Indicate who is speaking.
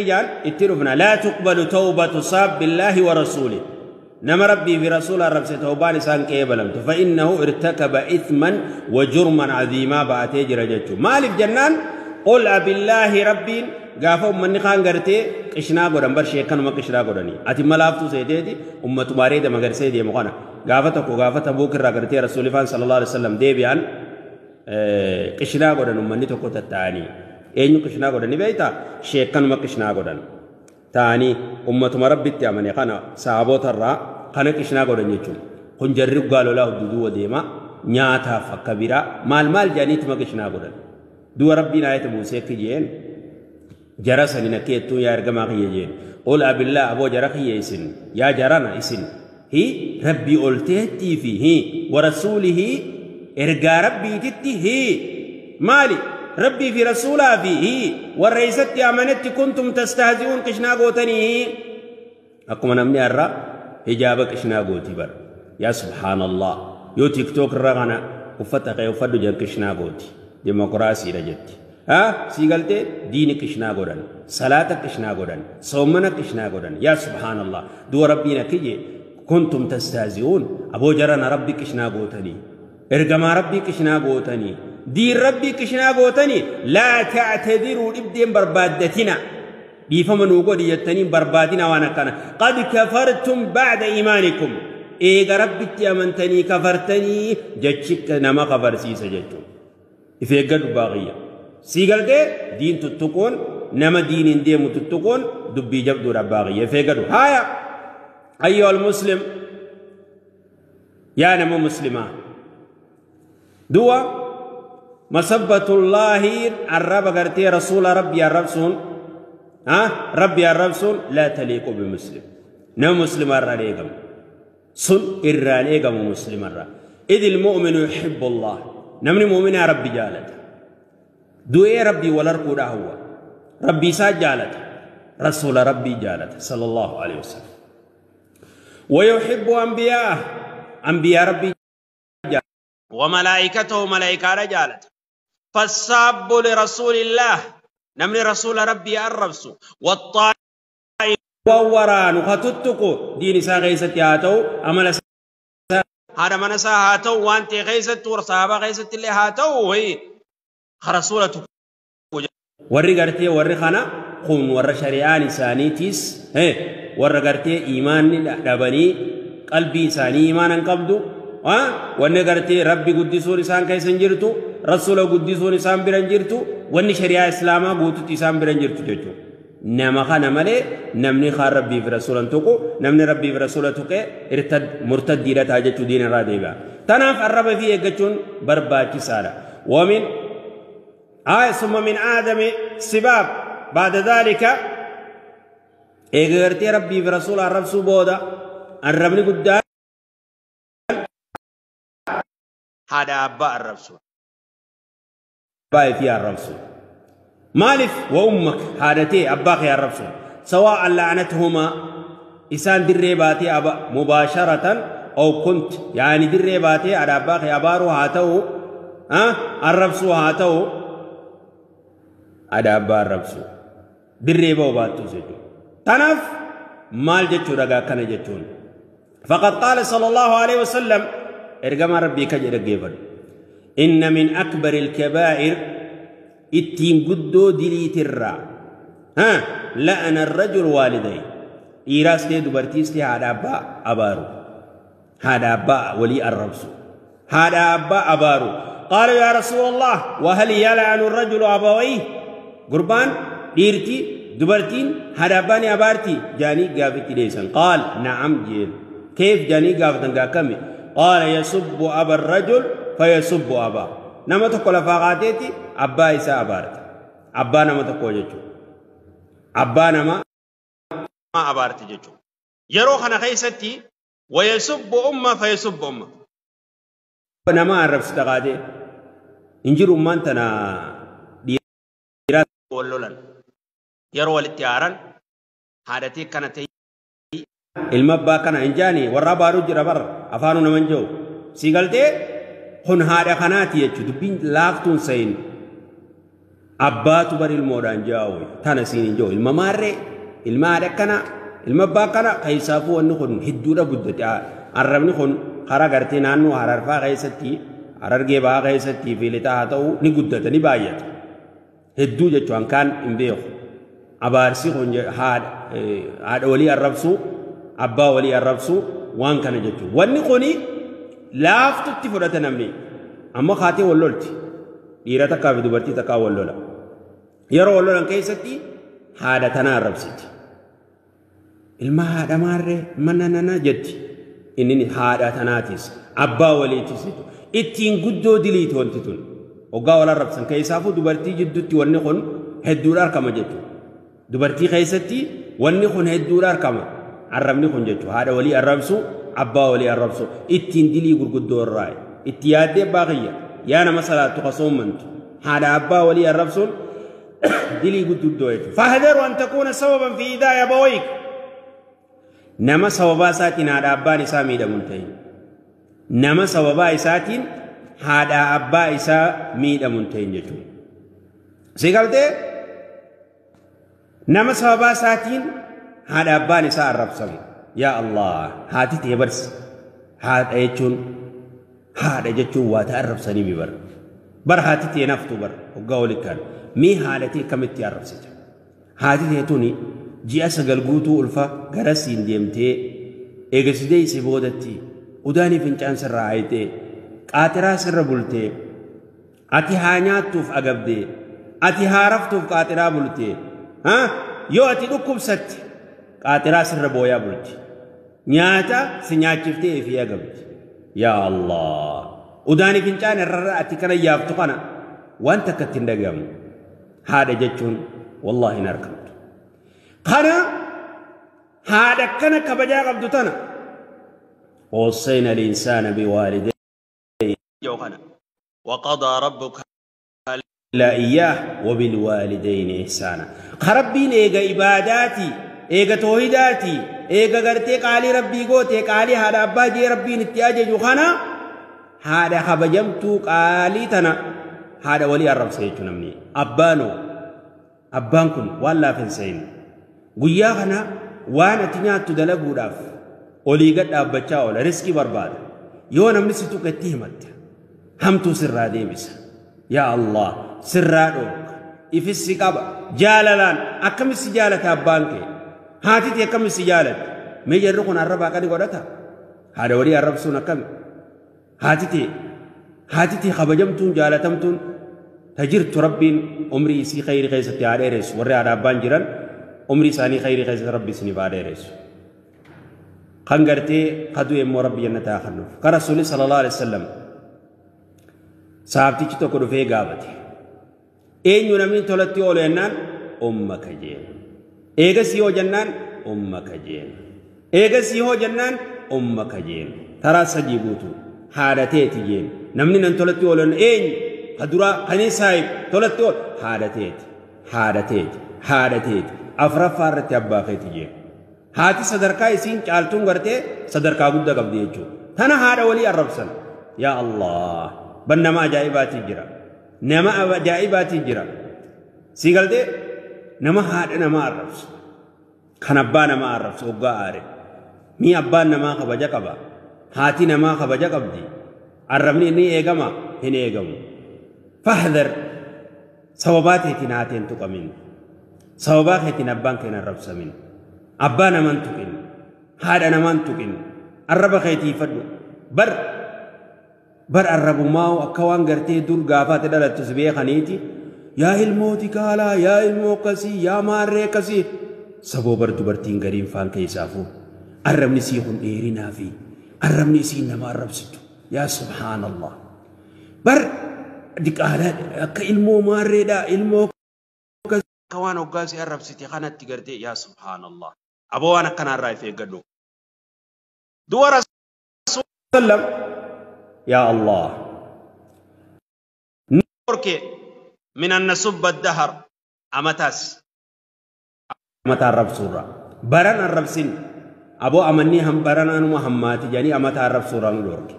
Speaker 1: Jaan itti dhufna. Laa tuqbalu tawbatu saabbillahi wa rasuulih. Nama Rabbii fi Rasuula arrabse tawbaan isaan qeebalamtu. Fa innahu irtakaba ithman wa jurman aziimaa ba'atee jira jechuudha. Maaliif jennaan qul abillaahi Rabbiin gaafa ummanni kaan gartee qishnaa godhan bar sheekkanuma qishnaa godhanii. Ati malaaftuu seeteeti ummatuma areeda magarsee deemu kana. Gaafa tokko gaafa Tabuuk irraa gartee Rasuulli faan sallallahu alaihi wasallam deebi'an qishnaa godhan ummanni tokko tatta'anii. Eenyu qishnaa godhanii beektaa? Sheekkanuma qishnaa godhan. Ta'anii ummatuma Rabbitti amane kana sahaboota irraa kana qishnaa godhan jechuudha. Kun jarri gaalolaa hudduu deema nyaataaf akka biraa maal maal jedhaniituma qishnaa godhan. Du'a Rabbiin ayata buusee akka jeen jara saniin akka jettuun yaa ergamaa kiyya jeen. Qul abillaa aboo jara kiyya isin yaa jarana isin hi Rabbii ol teettii fi hi wa rasuulihi ergaa Rabbiititti hi maali Rabbii fi rasuulaa fi hi warra isatti amanetti kuntum tastahzi'uun qishnaa gootanii akkuma namni har'a hijaaba qishnaa gooti bara. Yaa subhaanallah yoo TikTok irra kana uffata kee uffadhu jedhan qishnaa gooti. Dimokiraasiidha jetti. Haa sii galtee diini qishnaa godhan, salaata qishnaa godhan, soomana qishnaa godhan. Yaa subhaanallah du'a Rabbiin akki jee kuntum tastahzi'uun aboo jarana Rabbi qishnaa gootanii. Ergamaa Rabbii qishnaa gootanii. Diin Rabbii qishnaa gootanii laa ta'tadiruu dhibdeen barbaaddatina. Dhiifama nuu godhi jettanii barbaadina waan akkana. Qad kafartum ba'da iimaanikum. Eega Rabbitti amantanii kafartanii jechi nama kafarsiisa jechuudha. If eeggadhu baaqiyya. Sii galtee diin tuttuquun nama diiniin deemu tuttuquun dubbii jabduudha baaqiyya. If eeggadhu. Haaya ayyuhal muslim yaa nama muslimaa. Du'a masabbatullaahi arraba gartee rasuula Rabbii arrabsuun Rabbii arrabsuun laa taliiqu bimuslim. Nama muslima irraan eegamu. Sun irraan eegamu muslimarraa. Idil mu'minu yuhibbu Allah. Namni mu'minaa Rabbi jaalata. Du'ee Rabbii wal arguudha hawwa. Rabbii isaa jaalata. Rasuula Rabbii jaalata. Sallallahu alaihi wasallam. ويحب أنبياءه أنبياء ربي وملائكته ملائكة رجالت. فالساب لرسول الله نمني رسول ربي الربس والطائف ووران خطتكو دين سا غيست هاتو أمل هذا من سا هاتو وانت غيست ورصحابة غيست اللي هاتو هي رسولة وري غرتي وري خنا خون ور شريان سانيتيس هي ور غرتي إيمان دبني قلبي ساني إيمانا قبضو wanni gartee Rabbi guddisuun isaan keessa hin jirtu, Rasuula guddisuun isaan bira hin jirtu, wanni shari'aa Islaamaa guututti isaan bira hin jirtu jechuudha. Nama kana malee namni kaan Rabbii fi Rasuula tuqu, namni Rabbii fi Rasuula tuqee murtaddiidha ta'a jechuu diina irraa deebi'a. Tanaaf arraba fi eeggachuun barbaachisaadha. Wamin آية ثم من آدم سباب بعد ذلك eega gartee Rabbii fi Rasuula arrabsuu booda arrabni guddaan haadha abbaa arrabsu. Abbaa fi arrabsu. Maaliif wa ummak haadhatee abbaa kee arrabsu. Sawaa la'anatuhuma isaan dirree baatee aba mubaasharatan aw kunt yaani dirree baatee haadha abbaa kee abaaruu haa ta'u arrabsuu haa ta'u haadha abbaa arrabsu. Dirree ba'u baattus jechuudha. Tanaaf maal jechuudha gaa akkana jechuun. Faqad qaala sallallahu alaihi wasallam ergamaa Rabbii ka jedhe geeffadhu. Inna min akbaril kabaa'ir ittiin guddoo diliitirraa la'ana arrajul waalidayn dhiiraas ta'e dubartiis ta'e haadha abbaa abaaru. Haadha abbaa walii arrabsu. Haadha abbaa abaaru. Qaala yaa rasuulallah wahal yal'anu arrajulu abawayhi gurbaan dhiirti dubartiin haadha abbaa ni abaarti jaanii gaafitti dhiyeessan. Qaal na'am jeen. Keef jaanii gaafatan gaakkami. قال يسب أبا الرجل فيسب أباه. نما تقول فاقاتيتي أبا إسا أبارت. أبا نما تقول جتشو. أبا نما أبارت جتشو. يروح أنا خيستي ويسب أمه فيسب أمه. نما عرف ستقاتي. إنجير أمان تنا ديرات ولولن. يروح الاتياران هادتي كانت ilma abbaa kana hin jaani warra abaaruu jira bara afaanu nama hin jiru. Si galtee kun haadha kanaati jechuudha dubbiin laaftuun sayin. Abbaatu bar ilmoodhaan jaa'u tana siin hin jiru ilma maarree ilma haadha kana ilma abbaa kana keessaafuu wanni kun hedduudha guddate arrabni kun karaa gartee naannoo Hararfaa keessatti Harargee bahaa keessatti fi lixaa haa ta'u ni guddata ni baay'ata hedduu jechuun kaan hin beeku abaarsi kun haadha walii arrabsuu abbaa walii arrabsuu waan kana jechuudha wanni kuni laaftutti fudhata namni amma kaatee wal lolti dhiira takkaa fi dubartii takkaa wal lola. Yeroo wal lolan keessatti haadha tanaa arrabsiti. Ilma haadha maarree mana nana jetti. Inni haadha tanaatis abbaa waliitis ittiin guddoo diliiti wanti tun. Hoggaa wal arrabsan keessaafuu dubartii jidduutti wanni kun hedduudha argama jechuudha. Dubartii keessatti wanni kun hedduudha argama. Arrabni kun jechuudha haadha walii arrabsu abbaa walii arrabsu ittiin dilii gurguddoo irraa itti yaaddee abbaa kiyya yaa nama salaattu kasoomantu haadha abbaa walii arrabsuun dilii gurguddoo jechuudha. Fahdaru an takuuna sababan fi idaa abawayk nama sababaa isaatiin haadha abbaan isaa miidhamu hin ta'in. Nama sababaa isaatiin haadha abbaa isaa miidhamu hin ta'in jechuudha. Si galtee nama sababaa isaatiin haadha abbaan isaa arrabsamu. Yaa Allah haati ta'e barsi haadha jechuun waa ta'a arrabsanii mi bar. Bar haati ta'e naftu bar hoggaa walitti kan mii haadha ta'e kamitti arrabsita. Haati ta'e tuni ji'a 9 guutuu ulfa gara siin deemtee eegasitee si boodatti udaanii fincaan sirraa haayitee qaatiraa sirra bultee ati haa nyaattuuf agabdee ati haa raftuuf qaatiraa bultee yoo ati dhukkubsatte qaatiraa sirra booyaa bulti nyaata si nyaachiftee fi agabdi. Yaa Allah udaanii fincaan irra ati kana yaaftu kana waan takka ittiin dhagahamu haadha jechuun wallaahi hin argamtu. Kana haadha kana kabajaa qabdu tana ووصينا الإنسان بوالديه وقضى ربك لا إياه وبالوالدين إحسانا. ربين إيغا إباداتي إيغا توحيداتي إيغا غرتي قالي ربي قوتي قالي هذا أبا جي ربي نتياجي جوخانا هذا خبجمتو قالي تنا هذا ولي الرب سيجو نمني أبانو أبانكن والله فنسين guyyaa kana waan ati nyaattu dalaguudhaaf olii gad dhaabbachaa oola riskii barbaada yoo namni si tuqe itti himatta hamtuu sirraa deebisa yaa Allah sirraa dhoorka ifis si qaba jaalalaan akkamis si jaalata abbaan kee haati tee akkamis si jaalatti mee jarri kun arraba akkani godhata haadha walii arrabsuun akkami haati tee kabajamtuun jaalatamtuun tajirtu rabbiin umrii isii khayrii keessatti haa dheeressu warri haadha abbaan jiran umrii isaanii khayrii keessatti rabbi isiniif haa dheeressu. Kan gartee kaduu immoo rabbi jannataa haa kennuuf. Kan Rasuulli sallallahu alaihi wasallam saabtichi tokko dhufee gaafate. Eenyu namni tolatti oolu jennaan ummaka jeen. Eegasii hoo jennaan ummaka jeen. Eegasii hoo jennaan ummaka jeen. Taraa sadii guutuu haadha teeti jeen. Namni nan tolatti oolu eenyu ka duraa kan saayib tolatti oolu haadha teeti. Haadha teeti. Haadha teeti. Afraffaa irratti abbaa keeti jeen. Haati sadarkaa isiin caaltuun gartee sadarkaa guddaa qabdi jechuudha. Tana haadha walii arrabsan. Yaa Allah ban nama ajaa'ibaatii jira. Nama ajaa'ibaatii jira. Si galtee nama haadha namaa arrabsu. Kan abbaa namaa arrabsu hoggaa aare. Mii abbaan namaa kabaja qaba. Haati namaa kabaja qabdi. Arrabni inni eegama hin eegamu. Fahdar sababaa teetiin haateen tuqamin. Sababaa keetiin abbaan keen arrabsamin. Abbaa namaan tuqin. Haadha namaan tuqin. Arraba keetii fadhu. Bar arrabumaa akka waan gartee dur gaafaate dhalattu si beekaniiti. Yaa ilmooti kaalaa, yaa ilmoo akkasii, yaa maarree akkasii. Saboo bar dubartiin gariin faan keessaafuu. Arrabni sii kun dheerinaa fi arrabni isiin nama arrabsitu. Yaa subhaanallah. Bar diqaalaa akka ilmoo maarreedhaa ilmoo akka waan hoggaasii arrabsite kanatti gartee yaa subhaanallah. Aboo waan akkanaarraa if eeggadhu. Du'a Rasuul yaa Allah. Nurke min an nasubba ad-dahr amataas amata arrabsuurra baran arrabsin aboo amannii baran anuma hammaati jedhanii amata arrabsuurra nu dhorke.